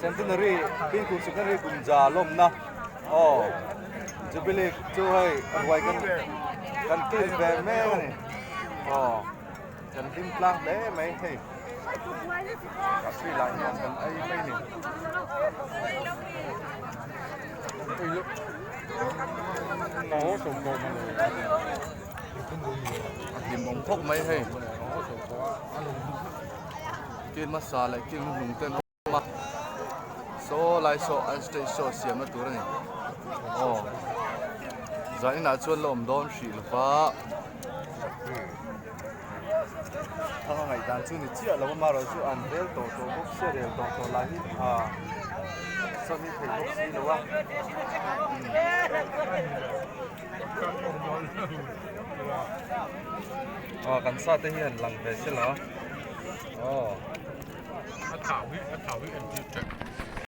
Centenary Pingkung Centenary kum za lawmna aw Jubilee chu hei ruai kan kan kil ve mek a ni aw kan hlim tlang hle mai hei a sir ah hian kan ei mai a ni. A hlimawm khawp mai hei kil hmasa leh kil hnuhnung te an awm a saw lai saw an stage show siamna tur a ni aw zaninah chuan la awm dawn hrih lo va thang a ngaihdan chu ni chiah lo amaherawh chu an rel tawh tawh bawk sia rel tawh tawh lai hi ah sawn hi thei bawk si lo a. Aw kan sa te hi han lang ve se la aw. A thau hi a thau hi en tir teh.